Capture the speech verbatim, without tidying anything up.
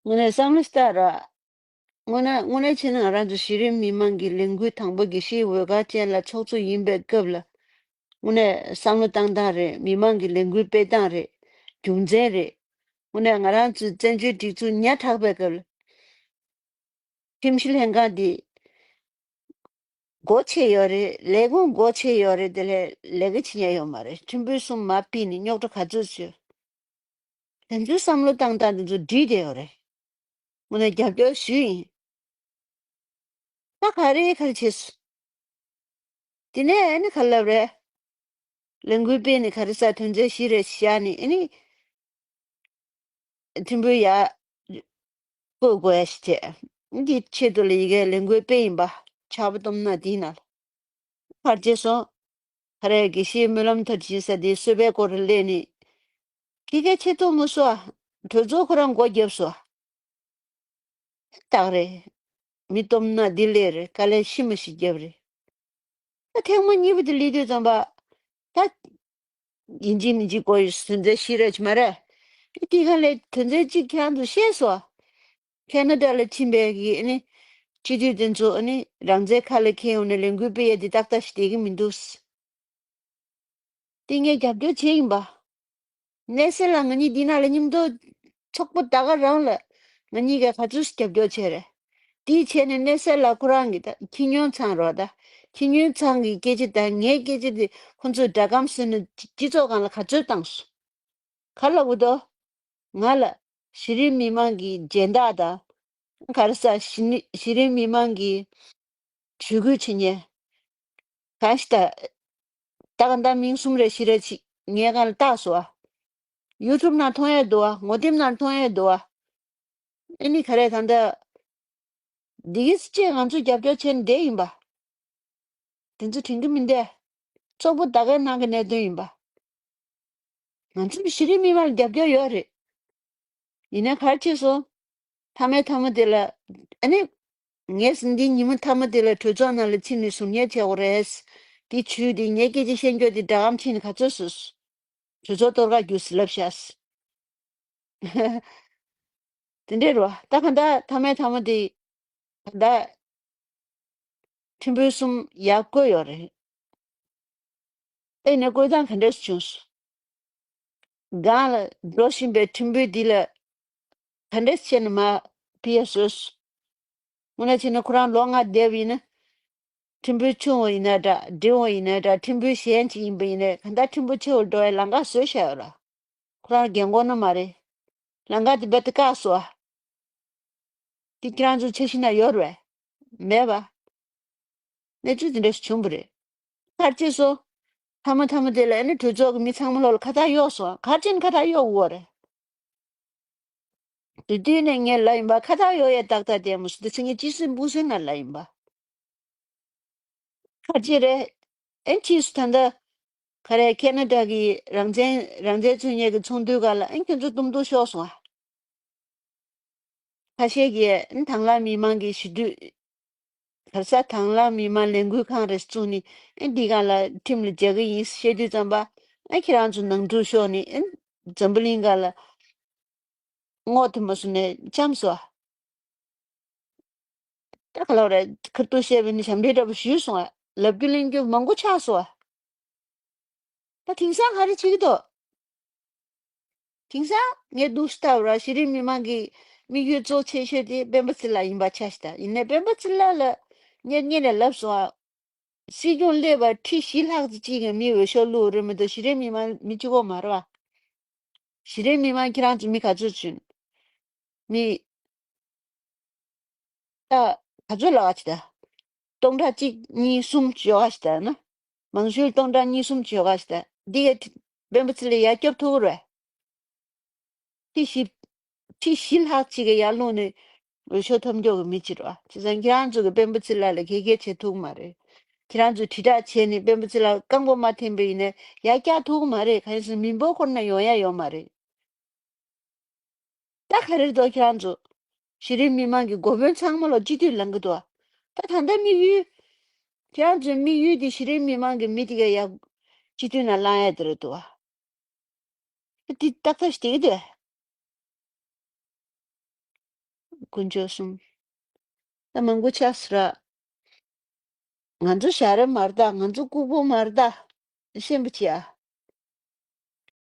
དངོས་གནས་བསམ་བློ་ཞིག་བཏང་ར། དངོས་གནས་དངོས་གནས་བྱས་ན་ང་རང་ཚོ་གཞི་རིམ་མི་མང་གི་ལས་འགུལ་དང་པོ་དགེ་བཤེས་འོས་སྒར་ཅན་ལ་ཚོགས་གཙོ་ཡིན་པའི་སྐབས་ལ། དངོས་གནས་བསམ་བློ་བཏང་སྟངས་རེད། མི་མང་གི་ལས་འགུལ་སྤེལ་སྟངས་རེད། རྒྱུ་མཚན་རེད། དངོས་གནས་ང་རང་ཚོའི་བཙན་བྱོལ་སྒྲིག་འཛུགས་ཉག་ཕྲ་བའི་སྐབས་ལ། ཁྲིམས་ཞིབ་ལྷན་ཁང་འདི་སྒོ་ཕྱེ་ཡོད་རེད། ལས་ཁུངས་སྒོ་ཕྱེ་ཡོད་རེད། དེ་ལས་ལས་ཀ་བྱེད་མཁན་ཡོད་མ་རེད། ཁྲིམས་དཔོན་གསུམ་མར་ཕུད་ནས་རྙོག་དྲ་ག་ཚོད་བཟོས། དེ་ཚོའི་བསམ་བློ་བཏང་སྟངས་དེ་ཚོ་འགྲིག་བསྡད་ཡོད་རེད། དངོས་གནས་རྒྱབ་སྐྱོར་ཞུས་ཡིན། ད་ག་རེ་ག་རེ་བྱས་སོང་། དེ་ནས་ཨ་ནི་ག་ལབ་རེད། ལས་འགུལ་སྤེལ་ནས་ག་རེ་ཟ་དོན་ཚན་བཞི་རེ་བཞག་ནས་ཨ་ནི། ཁྲིམས་དཔོན་ཡར་བསྐོ་དགོས་ཡ་ཞིག་བྱས། འདི་ཆེད་དུ་ལ་ཡི་གེ་ལས་འགུལ་སྤེལ་ཡིན་པ། ཕྱག་དཔེ་སྟོབས་ན་འདི་ན་ལ། ཕར་བྱས་སོང་། ཁ་རས་དགེ་བཤེས་སྨོན་ལམ་མཐར་ཕྱིན་ས་དེའི་གསོལ་བའི་སྐོར་ལ་སླེབས་ནས། ཁྱི་སྐད་ཆེ་ཐུབ་མི་སོ། གྲོས་ཚོགས་ཁོ་རང་སྒོ་བརྒྱབ་སོ། སྟག་རེད། མི་སྟོབས་ན་འདི་ལས་རེད། དཀའ་ལས་ཤི་མ་ཤི་རྒྱབ་རེད། ད་ཐེངས་མ་གཉིས་པ་དེ་སླེབས་དུས་ཙམ་པ། ད། ཡིན་གཅིག་མིན་གཅིག་གོ་ཡི་དོན་ཚན་བཞི་རེ་ཅིག་མ་རེད། དེ་ག་ལས་དོན་ཚན་གཅིག་ཁྱེད་རང་ཚོ་ཤེས་སོ། ཁེ་ན་ཌ་ལ་ཕྱིན་པའི་གི་ཨ་ནི། སྤྱི་འཐུས་དེ་ཚོ་ཨ་ནི་རང་བཙན་ཁ་ལ་འཁྱེར་ཡོང་ནས་ལས་འགུལ་སྤེལ་ཡས་དེ་ཏག་ཏག་ཞིག་བསྡད་ཀྱི་མི་འདུག་དེ་ངས་རྒྱབ་སྐྱོར་བྱས་ཡིན་པ། གནས་ཚུལ་ལ་ང་གཉིས་འདི་ན་ལ་མཉམ་དུ་ཚོགས་པ་ད་ག་རང་ལ་ང་གཉིས་ཀས་ག་ཚོད་རྒྱབ་སྐྱོར་བྱས་རེད། དེའི་ཆེད་ནས་གནས་ཚུལ་ལ་ཁོ་རང་གི་ད་ཁྱི་སྨྱོན་ཚང་རོགས་ད། ཁྱི་སྨྱོན་ཚང་གི་སྐད་ཆ་དང་ངའི་སྐད་ཆ་དེ་ཁོ་ཚོས་སྒྲ་སྒམ་བཟོས་ནས་སྤྱི་ཚོགས་སྒང་ལ་ག་ཚོད་བཏང་སོང་། ག་ལ་གུ་དོ། ང་ལ་གཞི་རིམ་མི་མང་གི་སྦྱིན་བདག་དང་། ག་རེ་ཟ་གཞི་ནི་གཞི་རིམ་མི་མང་གི་ཇུས་འགོད་བྱེད་མཁན། གང་ཞིག་ད། ད་ག་ད་མིང་གསུམ་རེ་བཞི་རེ་ཅིག་ངའི་སྒང་ལ་བཏགས་སོ། ཡུ་ཊུབ་ནང་མཐོང་ཡས་འདུག་བ། ངོ་དེབ་ནང་མཐོང་ཡས་འདུག་བ། ཨེ་ནི་ག་རེ་ད་ལྟ། འདི་གི་ཅེས་ང་ཚོས་རྒྱབ་སྐྱོར་བྱས་ནས་བསྡད་ཡིན་པ། དེ་ཚོ་དྲན་གི་མི་འདུག་ཚོགས་པ་ད་གའི་ནང་གི་གནད་དོན་ཡིན་པ། ང་ཚོ་གཞི་རིམ་མི་མང་ལ་རྒྱབ་སྐྱོར་ཡོད་རེད། ཡིན་ན་ག་རེ་བྱས་སོང་། མཐའ་མའི་མཐའ་མ་དེ་ལ། ཨ་ནི། ངས་འདི་ཉིན་མོ་མཐའ་མ་དེ་ལ་གྲོས་ཚོགས་ནང་ལ་ཕྱིན་ནས་ཟུར་ཉན་བྱེད་དགོས་རེད། འདི་ཇུས་འདི་ངས་སྐད་ཆ་བཤད་རྒྱུ་དེ་སྒྲ་སྒམ་ཕྱིན་ནས་ག་ཚོད་སོང་། གྲོས་ཚོགས་གཏོར་ཁ་རྒྱུགས་ཟེར་ལབ་ཤག་དེ་འདྲས་རོ། ད་ག་ད་མཐའ་མའི་མཐའ་མ་དེ། ག་ད། ཁྲིམས་དཔོན་གསུམ་ཡར་བསྐོས་ཡོད་རེད། ཨེ་ནས་བསྐོས་སྟངས་ག་འདྲས་བྱུང་སོང་། སྒང་ལ་འགྲོ་བཞིན་པའི་ཁྲིམས་དཔོན་འདི་ལ་ག་འདྲས་བྱས་ནས་མར་ཕུད་ཡས་བཟོས་སོང་། དངོས་གནས་བྱས་ན་ཁོ་རང་ལོ་ལྔ་བསྡད་པ་ཡིན་ན། ཁྲིམས་དཔོན་ཆུང་བ་ཡིན་ན་འདྲ། འབྲིང་བ་ཡིན་ན་འདྲ། ཁྲིམས་དཔོན་གཞན་ཅིག་ཡིན་པ་ཡིན་ནའི་གང་ལྟར་ཁྲིམས་དཔོན་ཆེ་བར་འགྲོ་བའི་ལམ་ཁ་བཟོས་བཞག་ཡོད་ར། ཁོ་རང་རྒན་གོག་ནི་མ་རེད། ལམ་ཁ་དེ་རྦད་དེ་བཀག་སོང་ཨ། དེ་ཁྱེད་རང་ཚོའི་འཆར་གཞི་ན་ཡོད་རེད་པས། མེད་པ། གནས་ཚུལ་དེ་འདྲ་ཞིག་བྱུང་བ་རེད། ག་རེ་བྱས་སོང་། མཐའ་མ་མཐའ་མ་དེ་ལ་ཨ་ནི་གྲོས་ཚོགས་ཀྱི་མི་ཚང་མ་ལོག་ལ་ཁ་བཏགས་གཡོགས་སོང་། ག་རེ་བྱས་ནས་ཁ་བཏགས་གཡོགས་དགོས་རེད། དེ་དུས་ནས་ངས་ལབ་ཡིན་པ། ཁ་བཏགས་གཡོགས་ཡས་ཏག་ཏག་བསྡད་མ་སོང་། དེ་ཚོ་ངས་ཅི་སེམས་སྤུ་སེམས་ནང་ལབ་ཡིན་པ། ག་རེ་བྱས་རེད། ཨེ་ཕྱིས་སུ་ད་ལྟ། ག་རེ་ཁེ་ན་ཌ་གི་རང་བཙན་རང་བཙན་རྩོད་མཁན་གྱི་ཚོགས་འདུའི་སྒང་ལ་ཨེ་ཁྱོད་ཚོ་གཏུམ་གཏུམ་ཤོར་སོང་ཨ། ཁ་ཤས་ཀྱིས་ཨེ་དང་བླངས་མི་མང་གི་ཞི་དུལ། ག་རེ་ཟ་དང་བླངས་མི་མང་ལས་འགུལ་ཁང་རེ་བཙུགས་ནས་ཨེ་འདི་སྒང་ལ་ཁྲིམས་ལ་རྒྱག་གི་ཡིན་བཤད་དུས་ཙམ་པ། ཨེ་ཁྱེད་རང་ཚོ་ནང་འཁྲུག་ཤོར་ནས་ཨེ་འཛམ་བུ་གླིང་སྒང་ལ་སྔོག་ཐུབ་མ་སོང་ནས་འཁྱམས་སོང་ཨ། ད་ག་ལོག་རེད། ཁ་ཐུག་བཤད་པ་ནི་ཞབས་འདྲེན་འདྲ་པོ་ཞུས་སོང་ཨ། ལབ་རྒྱུ་གླེང་རྒྱུ་མང་པོ་ཆགས་སོང་ཨ། ད་དེང་སང་ག་རེ་བྱེད་ཀྱི་འདུག་དེང་སང་ངས་འདུག་སེ་ལྟ་བ་ར། གཞི་རིམ་མི་མང་གི་དམིགས་ཡུལ་གཙོ་ཆེ་ཤོས་དེ་སྤེན་པ་ཚེ་ལགས་ཡིན་པ་ཆགས་ཤག་ད་ཡིན་ནའི་སྤེན་པ་ཚེ་ལགས་ལ་ངས་སྔོན་ནས་ལབ་སོང་ཨ། སྲིད་སྐྱོང་སླེབས་པར་ཁྲི་བཞི་ལྷག་ཙམ་གཅིག་གིས་མི་འོས་ཤོག་བླུགས་རེད་མ་གཏོགས་གཞི་རིམ་མི་མང་མི་གཅིག་པོ་མ་རེད་པ། གཞི་རིམ་མི་མང་ཁྱེད་རང་ཚོ་མི་ག་ཚོད་བྱུང་། མི། ད་ག་ཚོད་ལབ་ཀྱི་ད། སྟོང་ཕྲག་གཅིག་གཉིས་གསུམ་ཡོད་ཀྱི་ད་ན། མང་ཤོས་སྟོང་ཕྲག་གཉིས་གསུམ་ཡོད་ཀྱི་ད། འདི་ག་སྤེན་པ་ཚེ་ལགས་ཡར་སྐྱོབ་ཐུབ་ཀྱི་རེད། ཁྲི་བཞི། ཁྲི་བཞི་ལྷག་ཅིག་གིས་ཡར་ལངས་ནས་འོས་ཤོག་ཐོབ་མགྱོགས་ཀྱི་མི་ཅིག་རེད་པ། བྱས་ཙང་ཁྱེད་རང་ཚོ་གིས་སྤེན་པ་ཚེ་ལགས་ལ་གད་གད་བྱེད་ཐུབ་ཀྱི་མ་རེད། ཁྱེད་རང་ཚོས་དྲིལ་བསྒྲགས་བྱས་ནས་སྤེན་པ་ཚེ་ལགས་རྐང་པ་མ་འཐེན་པ་ཡིན་ན་ཡར་བཀྱག་ཐུབ་ཀྱི་མ་རེད། གང་ཡིན་ཟེར་ན་མི་འབོར་ཁོ་ན་ཡོང་ཡ་ཡོད་མ་རེད། ད་ག་རེ་རེད་འདུག་ཁྱེད་རང་ཚོ། གཞི་རིམ་མི་མང་གི་འགོ་དཔོན་ཚང་མ་ལོག་སྤྱི་འཐུས་ལངས་ཀྱི་འདུག་ད་ད་ལྟ་དམིགས་ཡུལ། ཁྱེད་རང་ཚོའི་དམིགས་ཡུལ་དེ་གཞི་རིམ་མི་མང་གི་མི་དེ་ག་ཡ། སྤྱི་འཐུས་ནང་ལངས་ཡ་དེ་རེད་འདུག་ད་དེ་ཏག་ཏག་ཞིག་བསྡད་ཀྱི་འདུག་དཀོན་མཆོག་གསུམ། ད་མང་པོ་ཆགས་སོང་ར། ང་ཚོ་ཞ་ར་མ་རེད་ད། ང་ཚོ་ལྐུགས་པ་མ་རེད་ད། ཤེས་པ་བྱས་ཨ།